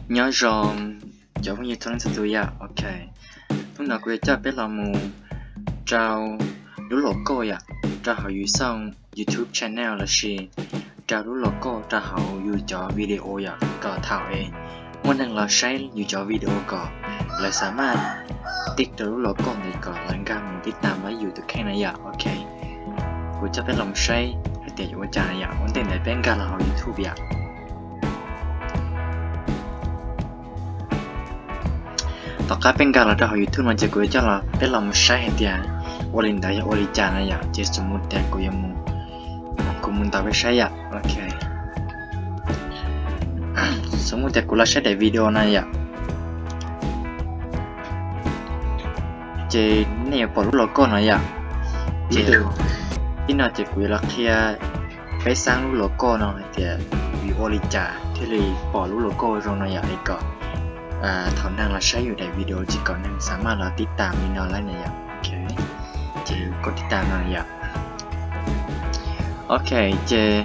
Nyob zoo cov phooj ywg txhua leej txhua tus yom. Ok, hnub no kuv yuav coj peb los mus rau lub logo yom, rau hauv yus xoj YouTube channel lossis rau lub logo rau hauv yus cov video yom, kom thaum es muaj neeg los saib yus cov video kom lawv xav maj tig rau lub logo ntawd kom lawv nkag mus tib tas pab yus tus kheej na yom. Ok, kuv coj peb los saib hais tias yuav ua cas na yom. Ua ntej ntawd peb nkag los hauv YouTube yom. Tom qab peb nkag los rau hauv YouTube no ces kuv yuav coj los peb los mus saib hais tias ua li ntawd yog ua li cas na yom. Ces xws mus tias kuv yuav mus, kuv mus ntaus peb saib yom. Ok, xws mus tias kuv los saib daim video na yom, ces nej yuav pom lub logo no yom. Ces ib no ces kuv yuav los qhia peb xav lub logo no hais tias vim ua li cas thiaj li pom lub logo zoo no yom, es kom thaum neeg los saib yus daim video ces kom neeg xav maj los tib tas li no lawm na yom. Ok, ces koj tib tas no yom. Ok, ces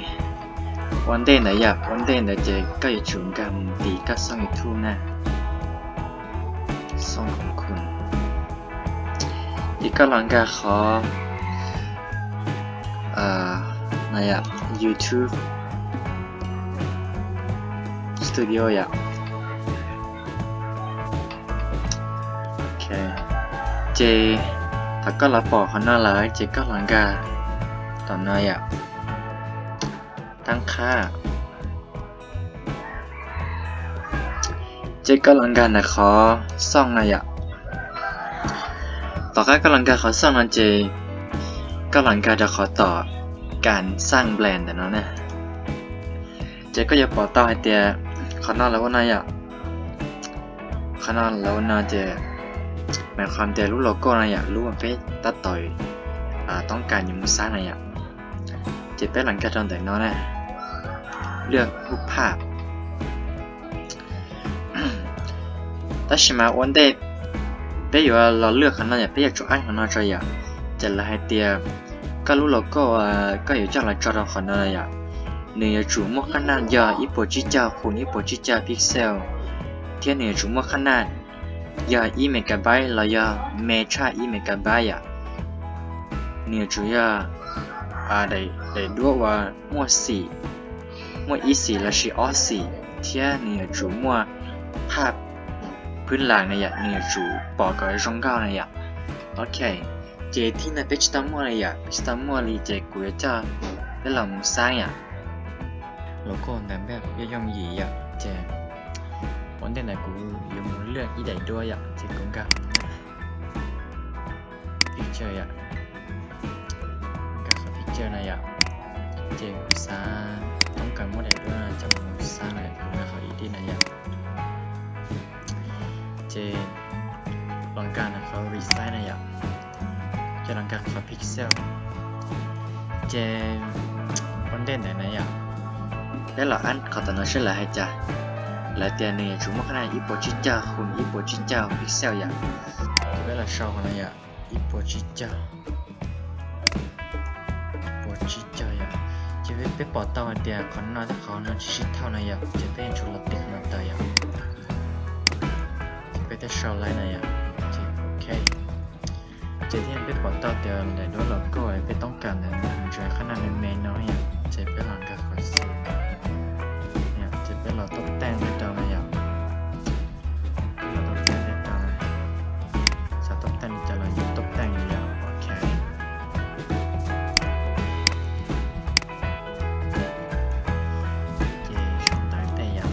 ua ntej ntawd yom, ua ntej ntawd ces koj yuav tsum nkag mus tim koj xoj YouTube na. Xoj, ces koj los nkag qhov no yom, YouTube Studio yom. Ok, ces thaum koj los pom qhov no lawm ces koj los nkag tom no yom, tab qhab. Ces koj los nkag ntawm qhov xoj no yom. Tom qab koj los nkag qhov xoj no ces koj los nkag rau qhov tom kas xaj nplas ntawm no na. Ces koj yuav pom tau hais tias qhov no lawv ua no yom. Qhov no lawv ua no ces mas qhov tias lub logo no yom, lub uas peb tab tom toob kas yuav mus xab na yom. Ces peb los nkag rau ntawm no na, lwaj lub phaj. Tab sis mas ua ntej peb yuav los lwaj qhov no yom, peb yuav tsum aim qhov no tso yom. Ces lawv hais tias koj lub logo koj yuav coj los tso rau qhov no yom, nws yuav tsum muaj qhab naj yog ib puas tsib caug qhus ib puas tsib caug pixel, thiab nws yuav tsum muaj qhab naj yog ib megabyte los yog me tshaj ib megabyte yom. Nws yuav tsum yog daim duab uas muaj xim, muaj ib xim lossis ob xim, thiab nws yuav tsum muaj phaj phwb las na yom, nws yuav tsum pom kom zoo nkauj na yom. Ok, ces thib no peb tsis tau muaj li yom, peb tsis tau muaj li ces kuv yuav coj peb los mus xab yom. Logo ntawm npej yooj yim yom, ces ua ntej ntawd kuv yuav mus lwaj ib daim duab yom, ces kuv nkag picture yom, nkag qhov picture no yom, ces kuv xav toob kas muab daim duab no coj mus xab na, kuv nkag qhov edit no yom. Ces los nkag ntawm qhov resize na yom, ces los nkag qhov pixel. Ces ua ntej ntawd na yom, peb los aim qhov tom no seb lawv hais cas. Lawv tias nws yuav tsum muaj qhab naj ib puas tsib caug qhus ib puas tsib caug pixel yom. Ces peb los sau qhov no yom, ib puas tsib caug, ib puas tsib caug yom. Ces peb pom tau hais tias qhov no thiab qhov no tsis sib thauj na yom, ces peb yuav tsum los tig qhov no tawm yom. Ces peb thiaj sau laib na yom. Ces ok, ces thiaj peb pom tau tias daim duab logo peb toob kas ntawd nws tsuas qhab naj me me no yom, ces peb los nkag qhov xim, ces peb los top ten tej rau na yom. Peb los top ten tej rau, xav top ten li cas los yeej top ten li yom. Ok, ces sau ntawv tej yom.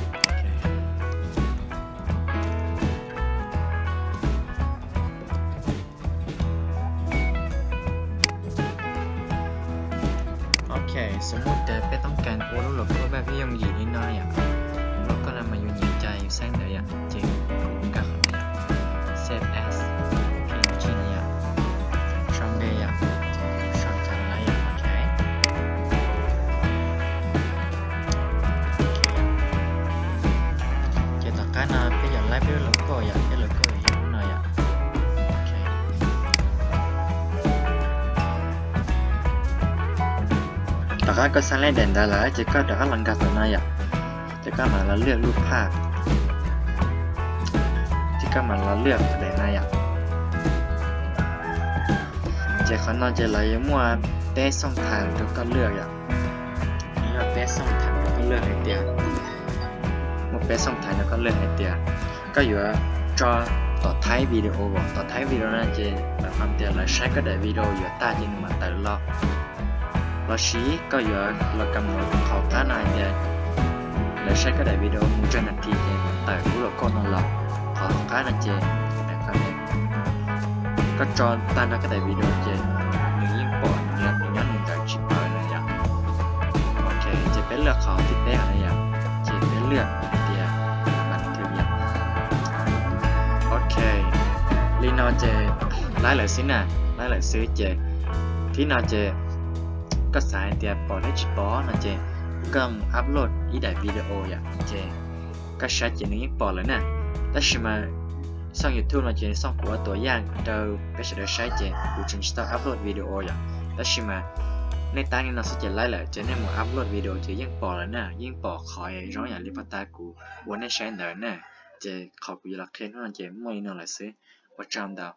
Ok, xws mus tias peb toob kas ua lub logo peb yooj yim li no yom. Logo no mas yus nyiam cas yus xeeb ntawd yom, ces kuv nkag qhov no yom, save as P N G no yom, sau npe yom, sau cas los yom. Ok, ces tom qab no peb yog laib peb lub logo yom, peb logo yog lub no yom. Ok, tom qab koj xeeb laib daim ntawd lawm ces koj rov qab los nkag tom no yom, ces koj mam los lwaj lub phaj. Koj mam los lwaj qhov daim no yom. Ces qhov no ces lawv yuav muaj peb xooj thas rau koj lwaj yom. Yog peb xooj thas rau koj lwaj hais tias, muaj peb xooj thas rau koj lwaj hais tias koj yuav tso tom thaib video as, tom thaib video no ces lawv hais tias lawv saib koj daim video yuav tag ces nws mam tawm los. Los sis koj yuav los kam mus qhov qab no hais tias lawv saib koj daim video mus tsawg nas this ces mam tawm lub logo no los. Qhov qab no ces koj tso tag nrho koj daim video ces nws yeej pom, nws nyob nws ntawd tsis pawv na yom. Ok, ces peb lwaj qhov thib peb no yom, ces peb lwaj tias npam thwm yom. Ok, li no ces laib lawm xwb na, laib lawm xwb ces thib no ces koj xav hais tias pom thiab tsis pom no ces koj mus upload ib daim video yom, ces koj saib ces nws yeej pom lawm na. Tab sis mas xooj YouTube no ces xooj kuv ua tuam yaj rau peb sawv daws saib ces kuv tseem tsis tau upload video yom. Tab sis mas nej tab li no xwb ces laib lawm ces nej mus upload video ces yeej pom lawm na, yeej pom qhov zoo yam li pab tas kuv ua nej saib ntawd na. Ces qhov kuv yuav los qhia hnub no ces muaj li no lawm xwb. Ua tsaug ntau.